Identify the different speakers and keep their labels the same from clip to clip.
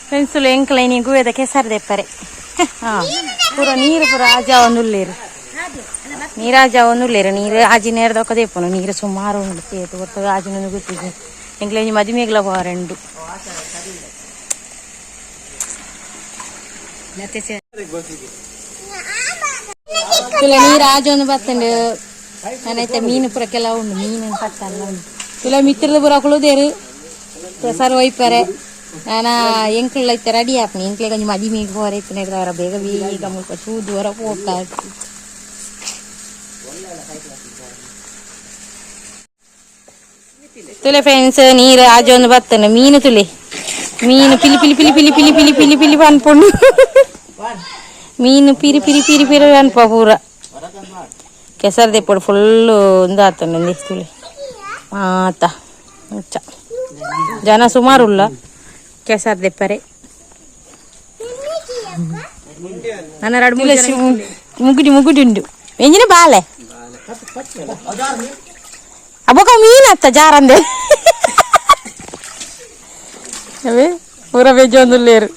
Speaker 1: ಫ್ರೆಂಡ್ಸುಲು ಎಂಕಲ ಇನಿ ಗುವೆದ ಕೆಸರು ದೆಪ್ಪರೆ. ಹಾ ಪೂರ ನೀರು ಪೂರ ಆಜಾವೊಂದುಲ್ಲೆರ್. ನೀರು ಆಜಾವೊಂದುಲ್ಲೆರ್. ನೀರು ಆಜಿ ನೇರ್ದೊಕ್ಕ ದೆಪ್ಪುನು. ನೀರು ಸುಮಾರು ಉಂಡು. ಏತ್ ಬೊಕ್ಕ ಆಜಿನೊಂದು ಗೊತ್ತಿಜ್ಜಿ. ಎಂಕ್ಲ ಒಂಜಿ ಮದಿಮೆಗ್ಲ ಪೋವರೆಂಡು. ತುಲೆ ನೀರು ಆಜೊಂದು ಬತ್ತಂಡು. ನಾನೈತೆ ಮೀನು ಪೂರ ಕೆಲವು ಉಂಡು. ಮೀನು ಪತ್ತಲ್ಲ ಉಂಡು. ತುಲೆ ಮಿತ್ರದ ಪೂರ ಕುಳುದೇರು ಕೆಸರು ಒಯ್ಪರೆ. ನಾನ ಎಂಕುಲ್ಲ ಇತ್ತೆ ರೆಡಿ ಆಪುನಿ. ಎಂಕ್ಲೆಗ್ ಒಂಜಿ ಮದಿಮೆಗ್ ಪೋವರೆ ಇತ್ತಿನ ಬೇಗ ಬೇಗ ಮುಲ್ಪ ತೂದು ಹೊರ ಪೋಕ. ತುಲೆ ಫ್ರೆಂಡ್ಸ್ ನೀರು ಆಜೊಂದು ಬತ್ತಂಡು. ಮೀನು ತುಲೆ ಮೀನು ಪಿಲಿ ಪಿಲಿ ಪಿಲಿ ಪಿಲಿ ಪಿಲಿ ಪಿಲಿ ಪಿಲಿ ಪಿಲಿ ಪನ್ಪುಂಡು. ಮೀನು ಪಿರಿ ಪಿರಿ ಪಿರಿ ಪಿರಿ ಅನ್ಪ ಪೂರ ಕೆಸರು ದೆಪ್ಪೊಡು ಫುಲ್ಲು ಉಂದಾತಂಡು ತುಲೆ ಮಾತ ಮುಚ್ಚ ಜನ ಸುಮಾರು ಉಲ್ಲ ಕೆಸರು ದೆಪ್ಪರೆ. ನನ್ನ ಎರಡು ಮುಗುಡಿ ಮುಗುಡಿ ಉಂಡು. ಎಂಜಿನ ಬಾಲೆ ಅಬ್ಬಕ್ಕ ಮೀನು ಅತ್ತ ಜಾರಂದೆ ಅವೇ ಪೂರ ಬೆಜ್ಜೊಂದುಲ್ಲೇರು.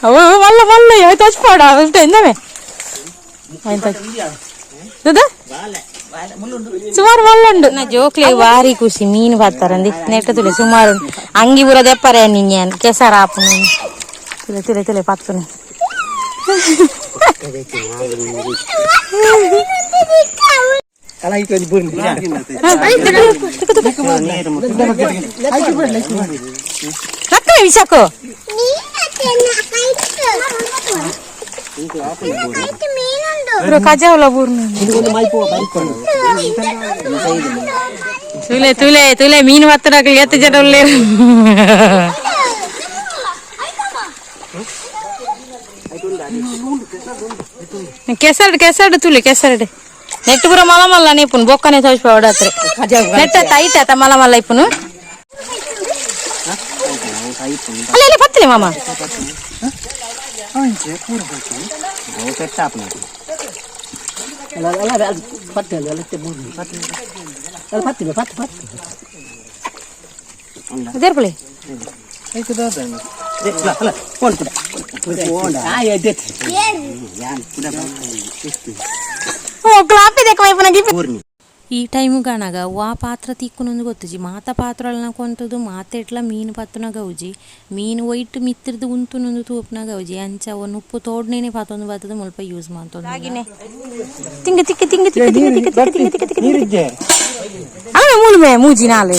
Speaker 1: ಅವು ಮಲ್ಲ ಮಲ್ಲ ತಚ್ಪಾಡ ಎಂದಮೆ ಸುಮಾರು ಮಲ್ಲುಂಡು. ಜೋಕ್ಲೆ ಬಾರಿ ಖುಷಿ ಮೀನು ಪತ್ತಾರಂದಿ ನೆಟ್ಟ ತುಲೆ ಸುಮಾರು ಅಂಗಿ ಪೂರ ದೆಪ್ಪರೆ ನಿನ್ನೆ ಕೆಸರ ಆಪುನು. ತುಲೆ ತುಲೆ ತುಲೆ ಪತ್ತುನೆ. ಲಕ್ಕನೆ ವಿಶಾಕು ಕಜಾವಲ ಬೂರ್ನು. ತುಲೆ ತುಲೆ ತುಲೆ ಮೀನು ಪತ್ತಡಾಕಲಿ ಎತ್ತು ಜನ ಉಲ್ಲೇರು. ಕೆಸರಡು ಕೆಸರಡು ತುಲೆ ಕೆಸರಡು ನೆಟ್ಟು ಪೂರ ಮಲ ಮಲ್ಲ ನೀಪುನು ಬೊಕ್ಕನೆ ತೋಚ್ಪಾವಡತ್ರೆ. ನೆಟ್ಟ ತೈತ ಅತ್ತ ಮಲ ಮಲ್ಲ ಇಪ್ಪುನು. ಅಲ್ಲ ಇಲ್ಲ ಪತ್ತಲೆ ಮಾಮ. ದೇರ್ಪುಲೆ ಈ ಟೈಮು ಕಾಣಾಗ ವಾ ಪಾತ್ರ ತಿಕ್ಕುನೊಂದು ಗೊತ್ತುಜಿ. ಮಾತ ಪಾತ್ರಗಳನ್ನ ಕೊಂತದು ಮಾತೆಟ್ಲ ಮೀನು ಪತ್ತುನ ಗೌಜಿ. ಮೀನು ಒಯ್ಟ್ ಮಿತ್ತಿರ್ದು ಉಂತುನೊಂದು ತೂಪುನ ಗೌಜಿ. ಅಂಚ ಉಪ್ಪು ತೋಡ್ನೇನೆ ಪಾತೊಂದು ಬತ್ತದ ಮುಲ್ಪ ಯೂಸ್ ಮಾಡ್ತೊಂದು. ತಿಂಗ ತಿಕ್ಕ ತಿಂಗ ತಿಕ್ಕ ತಿಂಗ ತಿಕ್ಕ ತಿಕ್ಕ ತಿಂಗ ತಿಕ್ಕ ತಿಕ್ಕ ತಿಂಗ. ಅವೇ ಮೂಲು ಮೇ ಮೂಜಿ ನಾಲು.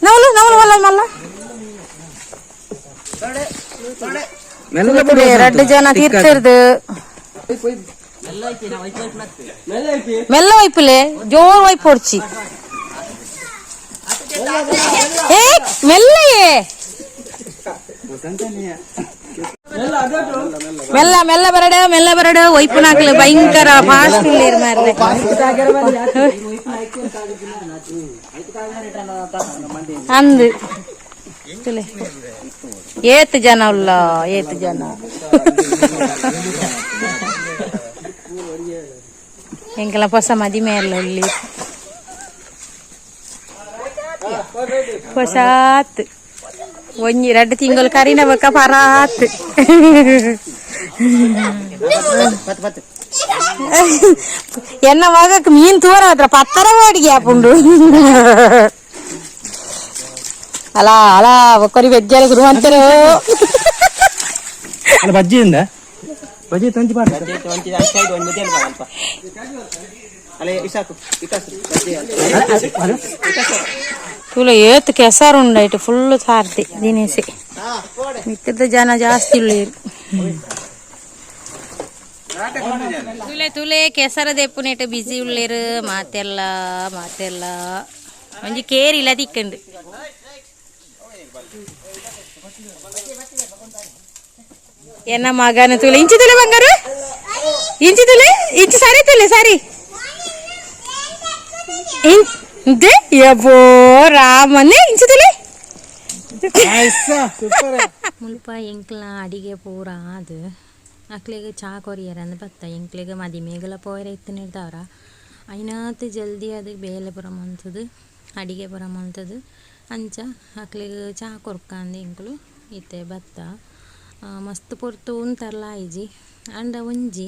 Speaker 1: ನವಲು ನವಲು ಮಲ್ಲ ಮಲ್ಲ. ಎರಡು ಜನ ತೀರ್ಥರ್ದು ಮೆಲ್ಲ ವೈಪುಲೆ ಜೋರ್ ವೈಪ್ ಹೊಡ್ಚಿ. ಏ ಮೆಲ್ಲಯೇ ಮೆಲ್ಲ ಮೆಲ್ಲ ಬರಡ ಮೆಲ್ಲ ಬರಡ ವೈಪುನಾಕ್ಲು ಭಯಂಕರ ಫಾಸ್ಟ್ ಉಲ್ಲೇರು ಮಾರ್ರೆ. ಅಂದು ತುಲೆ ಏತ್ ಜನ ಉಲ್ಲ ಏತ್ ಜನ ಎಂಕಲ ಹೊಸ ಮದಿಮೆ ಅಲ್ಲ ಇಲ್ಲಿ ಹೊಸಾತ್ ಒಂಜಿ ರಡ್ಡು ತಿಂಗಳು ಕರಿನ ಬೊಕ್ಕ ಪರಾತ್. ಎನ್ನ ಮಗಕ್ ಮೀನ್ ತೂರ ಹತ್ರ ಪತ್ತರ ಬಾಡಿಗೆ ಆಪುಂಡು. ಅಲ್ಲ ಅಲ್ಲ ಒಕ್ಕರಿ ಬೆಜ್ಜಾರ ಗುರುವಂತರು.
Speaker 2: ಅಲ್ಲ ಬಜ್ಜಿ ಇಂದ ಬಜ್ಜಿ ತೊಂಚಿ ಪಾಡ.
Speaker 1: ತುಲ ಏತ್ ಕೆಸರು ಉಂಡೈಟ್ ಫುಲ್ ಸಾರ್ತಿ ದಿನೇಸಿ. ಮಿಕ್ಕದ ಜನ ಜಾಸ್ತಿ ಉಳ್ಳೇರು. ತುಲೆ ತುಲೆ ಕೆಸರ ದೆಪ್ಪುನೆಟ್ ಬಿಸಿ ಉಳ್ಳೇರು. ಮಾತೆಲ್ಲ ಮಾತೆಲ್ಲ ಒಂಜಿ ಕೇರಿಲ್ಲ ತಿಕ್ಕಂಡು. ಎನ್ನ ಮಗನ ತುಲೆ ಇಂಚಿ ತುಲೆ ಬಂಗಾರು ಇಂಚಿ ತುಲೆ ಇಂಚಿ ಸರಿ ತುಲೆ ಸರಿ ಇಂತೆ ಯಬ್ಬೋ ರಾಮನೇ ಇಂಚಿ ತುಲೆ. ಮುಲ್ಪ ಎಂಕ್ಲ ಅಡಿಗೆ ಪೂರ ಅದು ಅಕ್ಲೆಗ್ ಚಾ ಕೊರಿಯರ ಅಂದ್ ಬತ್ತ. ಎಂಕ್ಲೆಗ್ ಮದಿಮೆಗಲ ಪೋಯರೆ ಇತ್ತಿನಿರ್ದವ್ರ ಐನಾತ್ ಜಲ್ದಿ ಅದು ಬೇಲೆ ಪೂರ ಮಂತುದು ಅಡಿಗೆ ಪೂರ ಮಲ್ತದು ಅಂಚ ಅಕ್ಲೆಗ್ ಚಾ ಕೊರ್ಕಂದು ಎಂಕುಲು ಇತ್ತೆ ಬತ್ತ ಮಸ್ತ್ ಪೊರ್ತು ಉಂತರ್ಲ ಆಯಿಜಿ ಆಂಡ ಒಂಜಿ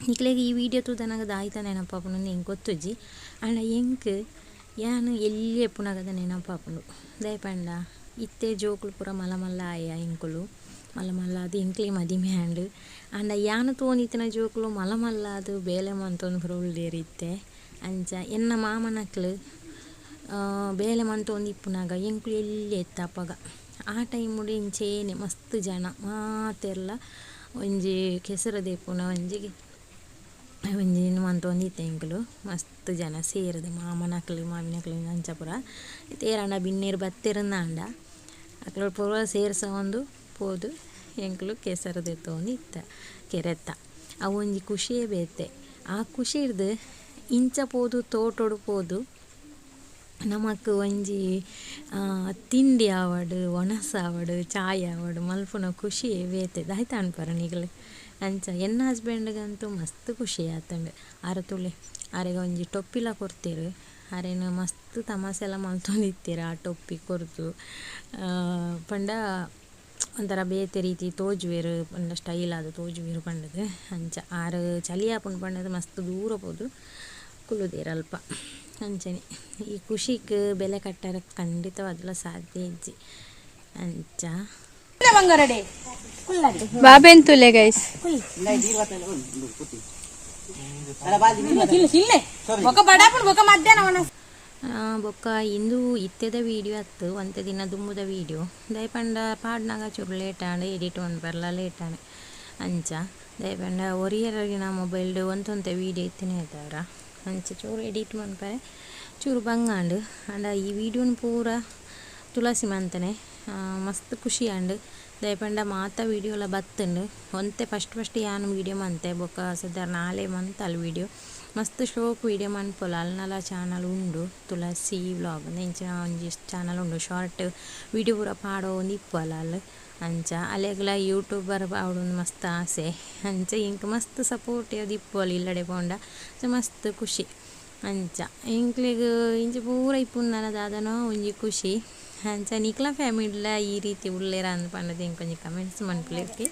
Speaker 1: ನಿಕ್ಲೆಗ್ ಈ ವಿಡಿಯೋ ತೂದನಗ ದಾಯ್ತ ನೆನಪಾಪುಂಡು ಎಂಕ್ ಗೊತ್ತುಜ್ಜಿ ಆಂಡ ಎಂಕ್ ಯಾನ್ ಎಲ್ಲಿ ಎಪ್ಪುನಗದ ನೆನಪಾಪುಂಡು ದಾಯೆ ಪಂಡ ಇತ್ತೆ ಜೋಕುಲು ಪೂರ ಮಲ್ಲ ಮಲ್ಲ ಆಯ ಎಂಕುಲು ಮಲ್ಲ ಮಲ್ಲ ಅದು ಎಂಕ್ಲೆ ಮದಿಮೆ ಆಂಡ್ ಆಂಡ ಯಾನ್ ತೂವೊಂದಿತ್ತಿನ ಜೋಕುಲು ಮಲ್ಲ ಮಲ್ಲ ಅದು ಬೇಲೆ ಮಂತೊಂದು ಪೂರ ಉಲ್ಲೆರ್ ಇತ್ತೆ ಅಂಚ ಎನ್ನ ಮಾಮನಕ್ಲು ಬೇಲೆ ಮಂತೊಂದು ಇಪ್ಪುನಗ ಎಂಕುಲು ಎಲ್ಲಿ ಎತ್ತ ಅಪಗ ಆ ಟೈಮುಡು ಇಂಚೇನೆ ಮಸ್ತ್ ಜನ ಮಾತೆರ್ಲ ಒಂಜಿ ಕೆಸರು ದೆಪ್ಪುನ ಒಂಜಿ ಒಂಜಿ ಮಂತೊಂದಿತ್ತೆ ಎಂಕುಲು ಮಸ್ತ್ ಜನ ಸೇರ್ದು ಮಾಮನಕ್ಲು ಮಾಮಿನಕ್ಲು ಅಂಚ ಪೂರ ತೇರಾಂಡ ಬಿನ್ನೆರ್ ಬತ್ತೆರಂದಾಂಡ ಅಕ್ಲು ಪೂರ ಸೇರ್ಸವೊಂದು ಪೋದು ಎಂಕುಲು ಕೆಸರು ದೆತ್ತೊಂದು ಇತ್ತ ಕೆರೆತ್ತ ಅವು ಒಂಜಿ ಖುಷಿಯೇ ಬೇತೆ ಆ ಖುಷಿರ್ದು ಇಂಚ ಪೋದು ತೋಟೊಡು ಪೋದು ನಮಕ್ ಒಂಜಿ ತಿಂಡಿ ಆವಡ್ ಒಣಸ್ ಆವಡ್ ಚಾಯ್ ಆವಡ್ ಮಲ್ಪುನ ಖುಷಿ ಬೇತೆ ದಾಯ್ತ ಅನ್ಪರ ನಿಗಲು ಅಂಚ ಎನ್ನ ಹಸ್ಬೆಂಡ್ಗಂತೂ ಮಸ್ತ್ ಖುಷಿ ಆತಂಡು ಆರ ತುಲೆ ಆರೆಗ್ ಒಂಜಿ ಟೊಪ್ಪಿಲ ಕೊರ್ತೆರ್ ಆರೆನ್ ಮಸ್ತ್ ತಮಾಸೆಲ ಮಲ್ತೊಂದಿತ್ತೆರ್ ಆ ಟೊಪ್ಪಿ ಕೊರ್ದು ಪಂಡ ಒಂಥರ ಬೇತೆ ರೀತಿ ತೋಜುವೆರ್ ಪಂಡ ಸ್ಟೈಲ್ ಆದ್ ತೋಜುವೆರ್ ಪಂಡದು ಅಂಚ ಆರ್ ಚಳಿ ಆಪುಂಡು ಪಂಡದು ಮಸ್ತ್ ದೂರ ಪೋದು ಕುಲ್ಲುದೆರ್ ಅಲ್ಪ ಅಂಚನೆ ಈ ಖುಷಿಕ್ ಬೆಲೆ ಕಟ್ಟರೆ ಖಂಡಿತವಾದ್ಲ ಸಾಧ್ಯ ಇಜ್ಜಿ ಅಂಚ
Speaker 3: ಬಾಬೆನ್ ತುಲೆ ಗೈಸ್
Speaker 1: ಬೊಕ್ಕ ಇಂದು ಇತ್ತೆದ ವೀಡಿಯೋ ಅತ್ತು ಒಂತೆ ದಿನ ದುಂಬುದ ವೀಡಿಯೋ ದಾಯೆ ಪಂಡ ಪಾಡ್ನಾಗ ಚೂರು ಲೇಟ್ ಆಂಡ್ ಎಡಿಟ್ ಮನ್ಪೆರ್ಲ ಲೇಟ್ ಆಂಡ್ ಅಂಚ ದಾಯೆ ಪಂಡ ಒರಿಯರಿನ ಮೊಬೈಲ್ಡ್ ಒಂತೊಂತೆ ವೀಡಿಯೋ ಇತ್ತಿನ ಇದ್ದಾರ ಅಂಚ ಚೂರು ಎಡಿಟ್ ಮನ್ಪರೆ ಚೂರು ಬಂಗಾಂಡ್ ಆಂಡ ಈ ವೀಡಿಯೋನು ಪೂರ ತುಳಸಿ ಮಂತನೆ ಮಸ್ತ್ ಖುಷಿ ಆಂಡ್ ದಾಯೆ ಪಂಡ ಮಾತ ವೀಡಿಯೋಲ ಬತ್ತುಂಡು ಒಂತೆ ಫಸ್ಟ್ ಫಸ್ಟ್ ಯಾನ್ ವೀಡಿಯೋ ಮಂತೆ ಬೊಕ್ಕ ಸದಾರ್ ನಾಲೆ ಮಂತಲ್ ವೀಡಿಯೋ ಮಸ್ತ್ ಶೋಕ್ ವೀಡಿಯೋ ಮನ್ಪೊಲ ಅಲ್ನಲ ಚಾನಲ್ ಉಂಡು ತುಳಸಿ ವ್ಲಾಗ್ ಇಂಚಿನ ಒಂಜಿ ಚಾನಲ್ ಉಂಡು ಶಾರ್ಟ್ ವೀಡಿಯೋ ಪೂರ ಪಾಡೊಂದು ಇಪ್ಪುವಲ ಅಲ್ ಅಂಚ ಅಲೆಗ್ಲ ಯೂಟ್ಯೂಬರ್ ಆವೊಡು ಮಸ್ತ್ ಆಸೆ ಅಂಚ ಎಂಕ್ ಮಸ್ತ್ ಸಪೋರ್ಟ್ ಇಪ್ಪುವಲ್ ಇಲ್ಲಡೆ ಪೋಂಡ ಮಸ್ತ್ ಖುಷಿ ಅಂಚ ಎಂಕ್ಲೆಗ್ ಇಂಚ ಪೂರ ಇಪ್ಪುಂಡನ ದಾದನೋ ಒಂಜಿ ಖುಷಿ ಅಂಚ ನಿಕ್ಲ ಫ್ಯಾಮಿಲಿಲ ಈ ರೀತಿ ಉಲ್ಲೆರ ಅಂದ್ ಪಂಡದು ಎಂಕ್ ಒಂಜಿ ಕಮೆಂಟ್ಸ್ ಮನ್ಪುಲೆಕ್ಕೆ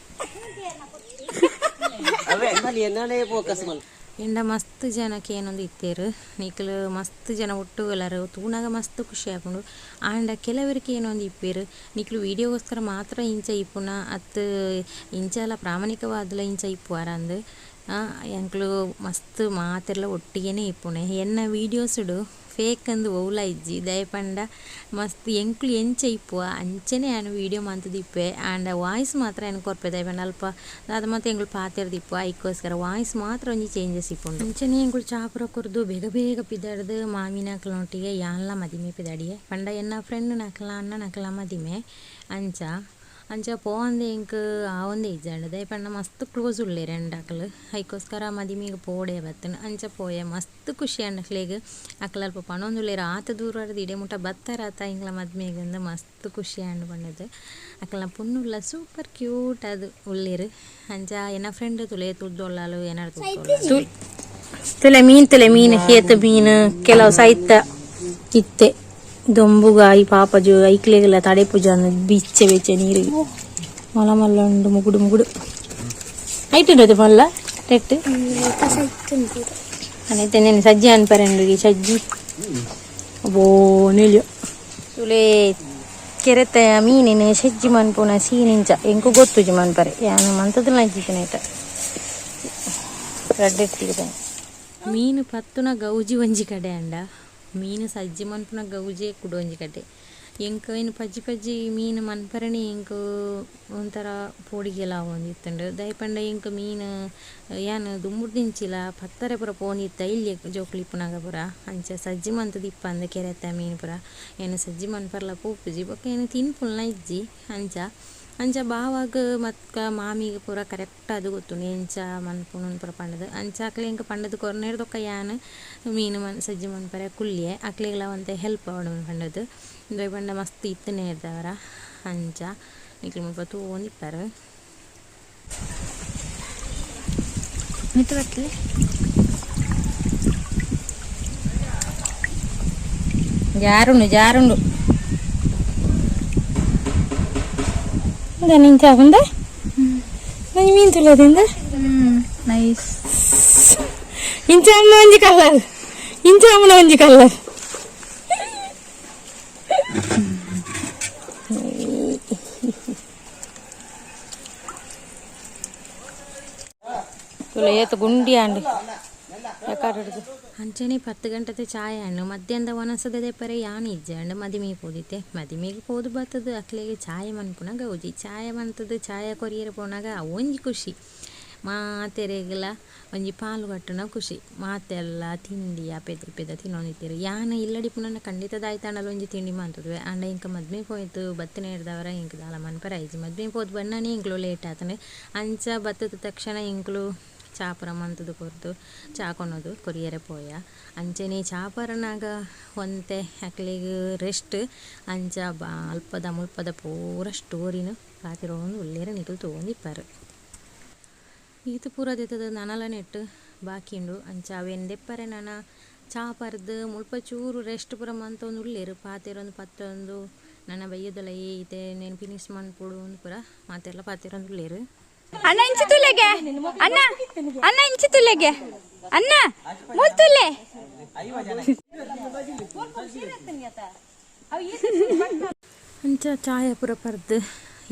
Speaker 1: ಎಂಡ ಮಸ್ತ್ ಜನಕ್ಕೆ ಏನೊಂದು ಇತ್ತೇರು ನಿಕ್ಲು ಮಸ್ತ್ ಜನ ಒಟ್ಟುಗಲರು ತೂನಾಗ ಮಸ್ತ್ ಖುಷಿ ಆಪುಂಡು ಆಂಡ ಕೆಲವರಿಗೆ ಏನೊಂದು ಇಪ್ಪೇರು ನಿಕ್ಲು ವೀಡಿಯೋಗೋಸ್ಕರ ಮಾತ್ರ ಇಂಚ ಇಪ್ಪುನ ಅತ್ ಇಂಚಲ ಪ್ರಾಮಾಣಿಕವಾದಲ ಇಂಚ ಇಪ್ಪುವಾರ ಅಂದ್ ಎಂಕ್ಲು ಮಸ್ತ್ ಮಾತೆರ್ಲ ಒಟ್ಟಿಗೆನೇ ಇಪ್ಪುನೆ ಎನ್ನ ವೀಡಿಯೋಸುಡು ಫೇಕ್ ಅಂದ್ ಒವ್ಲ ಇಜ್ಜಿ ದಯ ಪಂಡ ಮಸ್ತ್ ಎಂಕ್ಲು ಎಂಚ ಇಪ್ಪುವ ಅಂಚನೆ ಯಾನ್ ವೀಡಿಯೋ ಮಂತುದಿಪ್ಪೆ ಆಂಡ ವಾಯ್ಸ್ ಮಾತ್ರ ಯಾನ್ ಕೊರ್ಪೆ ದಯ ಪಂಡ ಅಲ್ಪ ದಾದ ಮಾತ ಎಂಕ್ಲು ಪಾತೆರ್ದಿಪ್ಪುವ ಐಕೋಸ್ಕರ ವಾಯ್ಸ್ ಮಾತ್ರ ಒಂಜಿ ಚೇಂಜಸ್ ಇಪ್ಪುಂಡು ಅಂಚನೆ ಎಂಕುಲು ಚಾ ಪೂರ ಕೊರ್ದು ಬೇಗ ಬೇಗ ಪಿದಾಡ್ದು ಮಾಮಿನಕ್ಲನೊಟ್ಟಿಗೆ ಯಾನ್ಲ ಮದಿಮೆ ಪಿದಾಡಿಯೆ ಪಂಡ ಎನ್ನ ಫ್ರೆಂಡ್ ನಕ್ಲ ಅಣ್ಣ ನಕ್ಲ ಮದಿಮೆ ಅಂಚ ಅಂಚ ಪೋವಂದೆ ಎಂಕ್ ಆವೊಂದೇ ಇಜ್ಜಾಂಡ್ ದಾಯೆ ಪಂಡ ಮಸ್ತ್ ಕ್ಲೋಸ್ ಉಲ್ಲೆರ್ ಎಂಡಾಕ್ಲು ಐಕೋಸ್ಕರ ಮದಿಮೆಗ್ ಪೋಡೆ ಬತ್ತುಂಡು ಅಂಚ ಪೋಯೆ ಮಸ್ತ್ ಖುಷಿ ಆಂಡ್ ಅಕ್ಲೆಗ್ ಅಕ್ಲ್ ಅಲ್ಪ ಪನೊಂದುಲ್ಲೆರ್ ಆತ ದೂರರ್ದ್ ಇಡೆ ಮುಟ ಬತ್ತಾರಾತ ಎಂಕ್ಲ ಮದ್ಮೆಗ್ ಅಂದ್ ಮಸ್ತ್ ಖುಷಿ ಆಂಡ್ ಪಂಡುದು ಅಕ್ಲ್ನ ಪೊಣ್ಣುಲ ಸೂಪರ್ ಕ್ಯೂಟ್ ಆದ್ ಉಲ್ಲೆರ್ ಅಂಚ ಎನ್ನ ಫ್ರೆಂಡ್ ತುಲೆ ತುದ್ದೊಲ್ಲಾಲು ಏನಾರು ತುಲೆ ಮೀನ್ ತುಲೆ ಮೀನ್ ಹೇತ್ ಮೀನ್ ಕೆಲವು ಸೈತ ಇತ್ತೆ ದೊಂಬುಗಾಯಿ ಪಾಪಜು ಐಕ್ಲೆಗೆಲ್ಲ ತಡೆ ಪೂಜೆ ಬಿಚ್ಚೆ ಬೆಚ್ಚೆ ನೀರು ಮಲ್ಲ ಮಲ್ಲ ಉಂಡು ಮುಗುಡು ಮುಗುಡು ಐಟುಂಡು ಮಲ್ಲ ಟೆಟ್ ಅನೈತೆ నేను ಸಜ್ಜಿ ಅನ್ಪರೆಂಡು ಈ ಸಜ್ಜಿ ಅಬೋ ನಿಲ್ಯೋ ತುಲೆ ಕೆರೆತ ಮೀನಿನ ಸಜ್ಜಿ ಮನ್ಪುನ ಸೀನಿಂಚ ಎಂಕು ಗೊತ್ತುಜಿ ಮನ್ಪರೆ ಯಾನು ಮಂತದಲ್ಲ ಇಜ್ಜಿತನೇಟ ರಡ್ಡೆ ಮೀನು ಪತ್ತುನ ಗೌಜಿ ಒಂಜಿ ಕಡೆ ಅಂಡ ಮೀನು ಸಜ್ಜಿ ಮನ್ಪುನ ಗೌಜಿ ಕುಡ ಒಂಜಿ ಕಡೆ ಎಂಕ್ ಐನ್ ಪಜ್ಜಿ ಪಜ್ಜಿ ಮೀನು ಮನ್ಪರಣೆ ಎಂಕ್ ಒಂಥರ ಪೋಡಿಗೆಲ ಆವೊಂದಿತ್ತುಂಡು ದಾಯೆ ಪಂಡ ಎಂಕ್ ಮೀನು ಯಾನ್ ದುಂಬುಡ್ದಿಂಚಿಲ ಪತ್ತರೆ ಪೂರ ಪೋವೊಂದಿತ್ತ ಇಲ್ಲಿ ಜೋಕುಲು ಇಪ್ಪುನಗ ಪೂರ ಅಂಚ ಸಜ್ಜಿ ಮಂತುದು ಇಪ್ಪಂದ್ ಕೆರೆತ ಮೀನು ಪೂರ ಏನ್ ಸಜ್ಜಿ ಮನ್ಪರ್ಲ ಪೋಪುಜಿ ಬೊಕ್ಕ ಏನ್ ತಿನ್ಪುಲ್ನ ಇಜ್ಜಿ ಅಂಚ ಅಂಚ ಬಾವಾಗ ಮತ್ತ ಮಾಮಿಗ್ ಪೂರ ಕರೆಕ್ಟ್ ಆದ್ ಗೊತ್ತುಂಡು ಎಂಚ ಮನ್ಪುನು ಪೂರ ಪಂಡುದು ಅಂಚ ಅಕ್ಲೆ ಎಂಕ್ ಪಂಡುದು ಕೊರ್ನೆರ್ದೊಕ್ಕ ಯಾನ್ ಮೀನು ಸಜ್ಜಿ ಮನ್ಪರೆ ಕುಲ್ಲಿಯೆ ಅಕ್ಲೆಗ್ಲ ಒಂತೆ ಹೆಲ್ಪ್ ಆವೊಡು ಪಂಡುದು ದಾಯೆ ಪಂಡ ಮಸ್ತ್ ಇತ್ತುನೇರ್ದವರ ಅಂಚ ನಿಕ್ಲು ಮುಲ್ಪ ತೂವೊಂದಿಪ್ಪೆರ್. ಜಾರುಂಡು ಜಾರುಂಡು ಇಂಚ ಆಪುಂಡ ಒಂಜಿ ಮೀನ್ ತುಲದಿಂದ.
Speaker 3: ನೈಸ್.
Speaker 1: ಇಂಚ ಅಮ್ಮನ ಒಂಜಿ ಕಲರ್, ಇಂಚ ಅಮ್ಮನ ಒಂಜಿ ಕಲರ್. ತುಲ ಏತ್ ಗುಂಡಿ ಆಂಡ್. ಅಂಚನೆ 10 ಗಂಟೆದ ಚಾಯ್ ಹಣ್ಣು ಮಧ್ಯಾಹ್ನದ ವನಸದ ಪರೆ ಯಾನ್ ಇಜ್ಜೆ ಅಂಡ ಮದಿಮೆಗೆ ಪೋದಿತ್ತೆ. ಮದಿಮೆಗೆ ಪೋದು ಬತ್ತದ ಅಕ್ಲೆಗೆ ಚಾಯ್ ಮನ್ಪುನ ಗೌಜಿ. ಚಾಯ್ ಮಂತದ ಚಾಯ ಕೊರಿಯರೆ ಪೋನಾಗ ಒಂಜಿ ಖುಷಿ, ಮಾತೆರೆಗ್ಲ ಒಂಜಿ ಪಾಲು ಕಟ್ಟುನ ಖುಷಿ. ಮಾತೆಲ್ಲ ತಿಂಡಿ ಪೆದ ಪೆದ ತಿನ್ನೊಂದಿತ್ತೆರ್. ಯಾನ್ ಇಲ್ಲಡಿ ಪುನನ ಖಂಡಿತ ದಾಯ್ತಾಂಡಲ ಒಂಜಿ ತಿಂಡಿ ಮಂತುದುವೆ. ಆಂಡ ಇಂಕ ಮದ್ಮೆ ಪೋಯ್ತು ಬತ್ತನೆ ಹಿಡ್ದವರ ಇಂಕ್ ದಾಲ ಮನ್ಪೆರೆ ಆಯ್ಜಿ. ಮದ್ಮೆ ಪೋದು ಬಣ್ಣನೆ ಇಂಕ್ಲು ಲೇಟ್ ಆತನೆ. ಅಂಚ ಬತ್ತದ ತಕ್ಷಣ ಇಂಕ್ಲು ಚಾಪುರ ಮಂತುದು ಕೊರ್ದು ಚಾ ಕೊನೊದು ಕೊರಿಯರೆ ಪೋಯ. ಅಂಚನೆ ಚಾಪರನಾಗ ಒಂತೆ ಅಕ್ಲೆಗ್ ರೆಸ್ಟ್. ಅಂಚ ಅಲ್ಪದ ಮುಲ್ಪದ ಪೂರ ಸ್ಟೋರಿನ ಪಾತೆರೊಂದು ಉಲ್ಲೆರ್, ನಿಕುಲು ತೂವೊಂದಿಪ್ಪರ್. ಈತ್ ಪೂರ ದೆತ್ತದ ನನಲ ನೆಟ್ ಬಾಕಿ ಉಂಡು. ಅಂಚ ಅವೇನ್ ದೆಪ್ಪರೆ ನನ ಚಾ ಪರ್ದು ಮುಲ್ಪ ಚೂರು ರೆಸ್ಟ್ ಪೂರ ಮಂತೊಂದು ಉಲ್ಲೆರ್. ಪಾತೆರೊಂದು ಪತ್ತೊಂದು ನನ ಬಯ್ಯದಲ ಈತೆ ನೇನ್ ಫಿನಿಶ್ ಮನ್ಪೊಡು ಅಂದ್ ಪೂರ ಮಾತೆರ್ಲ ಪಾತೆರೊಂದು ಉಲ್ಲೆರ್.
Speaker 3: ಅಣ್ಣ ಇಂಚಿ ತುಲೆಗೆ, ಅಣ್ಣ ಅಣ್ಣ ಇಂಚಿ ತುಲೆಗೆ, ಅಣ್ಣ ಮೂಲ್ ತುಲೆ.
Speaker 1: ಅಂಚ ಚಾಯ ಪೂರ ಪರ್ದು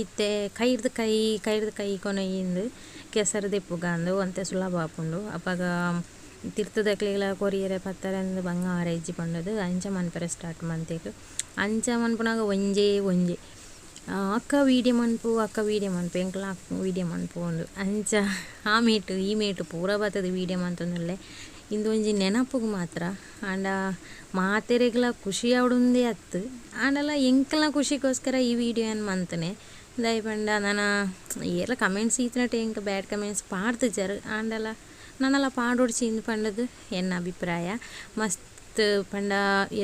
Speaker 1: ಇತ್ತೆ ಕೈರ್ದು ಕೈ ಕೈರ್ದು ಕೈ ಕೊನೊಯಿಂದು ಕೆಸರು ದೆಪ್ಪುಗಂದು ಒಂತೆ ಸುಲಭ ಆಪುಂಡು. ಅಪಗ ತಿರ್ತದಕ್ಲೆಗ್ಲ ಕೊರಿಯರೆ ಪತ್ತರೆಂದು ಬಂಗಾರ ಇಜ್ಜಿ ಪಂಡದು ಅಂಚ ಮನ್ಪೆರೆ ಸ್ಟಾರ್ಟ್ ಮಂತೆಗ್. ಅಂಚ ಮನ್ಪುನಾಗ ಒಂಜೇ ಒಂಜಿ ಅಕ್ಕ ವೀಡಿಯೋ ಮನ್ಪು, ಅಕ್ಕ ವೀಡಿಯೋ ಮನ್ಪು, ಎಂಕ್ಲ ವೀಡಿಯೋ ಮನ್ಪು ಉಂದು. ಅಂಚ ಆ ಮೇಟು ಈ ಮೇಟು ಪೂರ ಬತ್ತದ ವೀಡಿಯೋ ಮಂತೊಂದುಲ್ಲೆ. ಇಂದು ಒಂಜಿ ನೆನಪುಗು ಮಾತ್ರ. ಆಂಡ ಮಾತೆರೆಗ್ಲ ಖುಷಿ ಆವಡುಂದೇ ಅತ್ತು. ಆಂಡಲ ಎಂಕ್ಲ ಖುಷಿಗೋಸ್ಕರ ಈ ವೀಡಿಯೋ ಏನ್ ಮಂತನೆ. ದಯ ಪಂಡ ನನ ಏರ್ಲ ಕಮೆಂಟ್ಸ್ ಈತನಟ ಎಂಕ್ ಬ್ಯಾಡ್ ಕಮೆಂಟ್ಸ್ ಪಾಡ್ತಿಜಾರ್. ಆಂಡಲ ನನಲ ಪಾಡೊಡ್ಚಿ ಇಂದ್ ಪಂಡದು ಎನ್ನ ಅಭಿಪ್ರಾಯ. ಮಸ್ತ್ ಪಂಡ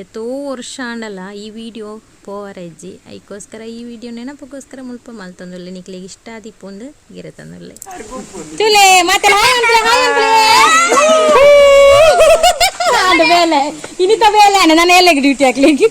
Speaker 1: ಏತೋ ವರ್ಷ ಆಂಡಲ ಈ ವೀಡಿಯೋ ಪೋವರೆ ಇಜ್ಜಿ. ಐಕೋಸ್ಕರ ಈ ವೀಡಿಯೋ ನೆನಪುಗೋಸ್ಕರ ಮುಲ್ಪ ಮಲ್ತೊಂದುಲ್ಲೆ. ನಿಕ್ಲೆಗ್ ಇಷ್ಟ ಆದಿಪ್ಪುಂದು ಗಿರತೊಂದುಲ್ಲೆ. ತುಲೆ ಮಾತೆಲ್ಲ ಹಾಯ್ ಅನ್ಪ್ಲೆ, ಹಾಯ್ ಅನ್ಪ್ಲೆ. ಆಂಡ ಬೇಲೆ ಇನಿತ ಬೇಲೆ ಅಣ್ಣ, ನಾನು ಎಲ್ಲೆಗ್ ಡ್ಯೂಟಿ ಹಾಕ್ಲಿಕ್ಕೆ.